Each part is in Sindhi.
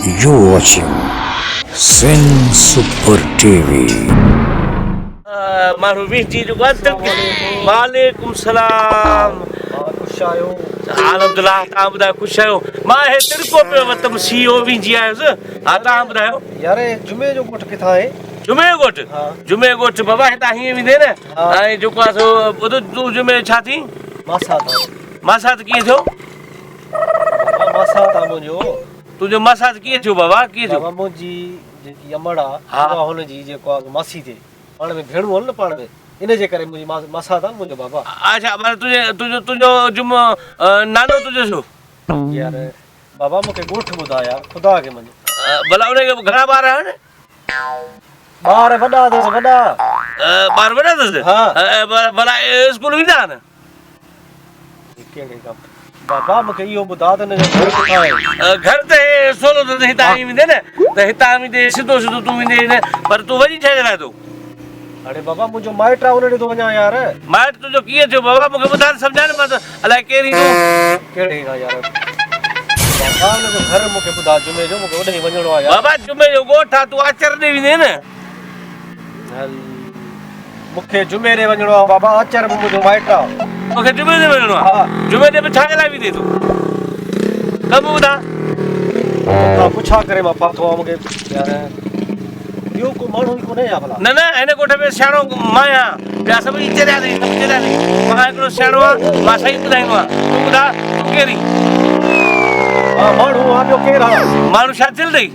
You watching Sindh super T V. ماڻهو ويهجي جيڪو آهي تڙڪي. وعليڪم سلام. خوش آهيو؟ الحمدلله توهان ٻڌايو خوش آهيو؟ مان هي تڙڪو پيو وتم سي او ويهجي آيس. ها توهان ٻڌايو؟ يار هي جمعي جو ڳوٺ ڪٿان آهي؟ جمعي جو ڳوٺ؟ جمعي جو ڳوٺ بابا هتان هيئن ويندين نه ۽ جيڪو آهي سو ٻڌ تون جمعي جو ڇا ٿين؟ ماسات آهيان. ماسات ڪيئن ٿيو؟ بابا ماسات آ منهنجو. تنهنجو ماسات ڪيئن ٿيو بابا ڪيئن ٿيو؟ بابا منهنجي جيڪي امڙ آ اها هن جي جيڪو آ ماسي ٿئي. پاڻ ۾ ڀيڻون آهن نه پاڻ ۾ ان جي ڪري منهنجي ماسات آ منهنجو بابا. اڇا معنيٰ تنهنجي تنهنجو تنهنجو جمعو نانو تنهنجو ڇو؟ يار بابا مونکي ڳوٺ ٻڌاء يار خدا کي مڃ. ڀلا ان کي گهڻا ٻار آهن؟ ٻار وڏا اٿس وڏا. ٻار وڏا اٿس؟ ها. ڀلا اسڪول ويندا آهن؟ ڪهڙي ڪم بابا مونکي اهو ٻڌاء ته هن جو گهر ڪٿان آهي؟ گهر ته هي سولو اٿس هتان ائين ويندين نه ته هتان ويندي سڌو سڌو تون ويندين پر تون وڃي ڇا جي لاء ٿو؟ اڙي بابا منهنجو مائٽ آهي ان ڏي ٿو وڃان يار. مائٽ تنهنجو ڪيئن ٿيو بابا مونکي ٻڌاء ته سمجهاء نه مان ته الائي ڪير ايندو. ڪهڙي کان يار بابا ان جو گهر مونکي ٻڌاء جمعي جو مونکي اوڏانهن وڃڻو آهي يار. بابا جمعي جو ڳوٺ آهي تون آچر ڏي ويندين نه. هل مون کي جمعي ڏي وڃڻو آ بابا آچر به منهنجو مائٽ آ. توکي جمعي ڏي وڃڻو آ؟ جمعي ڏي به ڇا جي لاء ويندين تون؟ ڪم ٻڌاء. توکان پڇا ڪري مان ڦاٿو آ مون کي يار ٻيو ڪو ماڻهو ئي ڪونهي يا ڀلا. نه نه هن ڳوٺ ۾ سياڻو مان آهيان ٻيا سڀئي چريا اٿئي سڀ چريا اٿئي مان هڪڙو سياڻو آهيان مان صحيح ٻڌائيندو آهيان تون ٻڌاء تون ڪير آهين؟ مان ماڻهو آهيان ٻيو ڪير آهيان. ماڻهو ڇا ٿيل اٿئي؟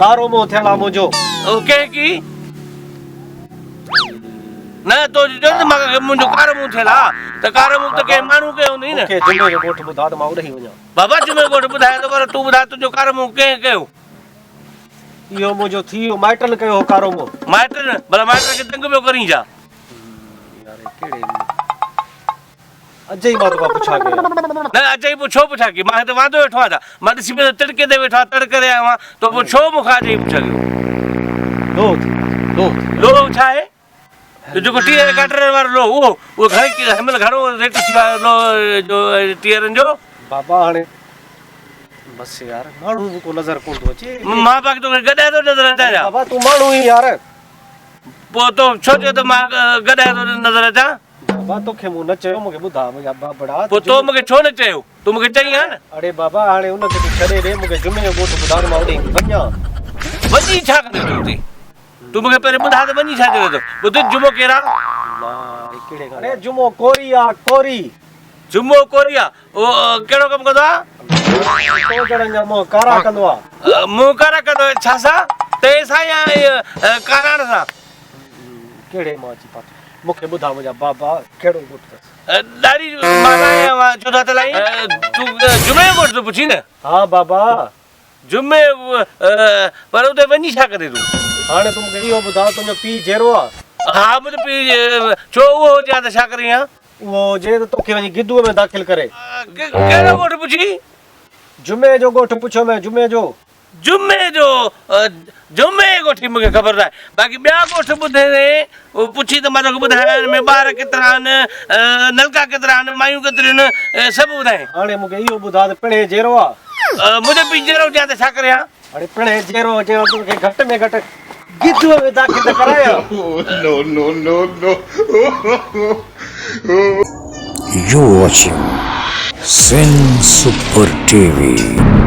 ڪارو منهن ٿيل آ منهنجو. او ڪنهن ڪي؟ نه تو جو چيو نه مان منهنجو ڪارو منهن ٿيل آ ته ڪارو منهن ته ڪنهن ماڻهو ڪيو هوندئي نه. مونکي جمعي جو ڳوٺ ٻڌاء ته مان اوڏانهن وڃان. بابا جمعي جو ڳوٺ ٻڌايان ٿو پر تون ٻڌاء تنهنجو ڪارو منهن ڪنهن ڪيو؟ اهو منهنجو ٿي ويو مائٽن ڪيو هو ڪارو منهن. مائٽن؟ ڀلا مائٽن کي تنگ پيو ڪرين ڇا؟ يار هي ڪهڙي اجهي مان توکان پڇا ڪيان. نه اجهي پوء ڇو پڇا ڪئي؟ مان هتي واندو ويٺو آهيان ڇا؟ مان ڏسين پيو ته تڙڪي تي ويٺو آهيان، تڙ ڪري آيو آهيان، تو پوء ڇو مون کان اجهي پڇا ڪيو؟ لوهه ٿي ويو، لوهه ٿي ويو. لوهه ڇا آهي؟ جيڪو ٽيهه ڪاٽرن وارو لوهه اهو، اهو گهڻي هن مهل گهڻو ريٽ ٿي ويو آهي لوهه جو ٽيهرن جو. بابا هاڻي بس يار ماڻهو به ڪو نظر ڪونه ٿو اچي. مان باقي توکي گڏهه ٿو نظر اچان ڇا؟ بابا تون ماڻهو آهين يار. پوء تو ڇو چيو ته مان گڏهه ٿو نظر اچان؟ بابا توکي مون نه چيو مونکي ٻڌاء منهنجا بابڙا. پوء تو مونکي ڇو نه چيو؟ تون مونکي چئين ها نه. اڙي بابا هاڻي ان کي تون ڇڏي ڏي مونکي جمعي جو ڳوٺ ٻڌاء ته مان اوڏي وڃان. وڃي ڇا ڪندين تون اتي؟ تون مونکي پهرين ٻڌاء ته وڃي ڇا چوين ٿو؟ ٻڌ جمعو ڪير آ؟ اڙي جمعو ڪوري آ ڪوري. جمعو ڪوري آ؟ اهو ڪهڙو ڪم ڪندو آ؟ تو جهڙن جا منهن ڪارا ڪندو آ. منهن ڪارا ڪندو آ ڇا سان؟ تئي سان يا ڪاراڻ سان؟ ڪهڙي مان اچي ڦاٿو. مون کي ٻڌاء منهنجا بابا ڪهڙو ڳوٺ اٿس؟ ڏاڙهي مان لاهيان مان ڇو ٿا تلائين؟ تون جمعي جو ڳوٺ ٿو پڇين نه؟ ها بابا. جمعي پر اتي وڃي ڇا ڪندين تون؟ هاڻي تون مون کي اهو ٻڌاء تنهنجو پيء جيئرو آ؟ ها منهنجو پيء ڇو اهو هجي ها ته ڇا ڪرين ها؟ اهو هجي ته توکي وڃي گدوء ۾ داخل ڪري. ڪهڙو ڳوٺ پڇين؟ جمعي جو ڳوٺ پڇيومانء جمعي جو. جمعي جو جمعي جي ڳوٺ جي مونکي خبر ناهي باقي ٻيا ڳوٺ ٻڌين پڇي ته مان توکي ٻڌايان ان ۾ ٻار ڪيترا آهن نلڪا ڪيترا آهن مايون ڪيتريون آهن سڀ ٻڌايان. هاڻي مونکي اهو ٻڌاء ته پڻهين جيئرو آ؟ منهنجو پيء جيئرو هجي ها ته ڇا ڪري ها؟ اڙي پڻهين جيئرو هجي ها ته توکي گهٽ ۾ گهٽ گدوء ۾ داخل ته ڪرايان ها. No no no no. You watching Sindh super T V.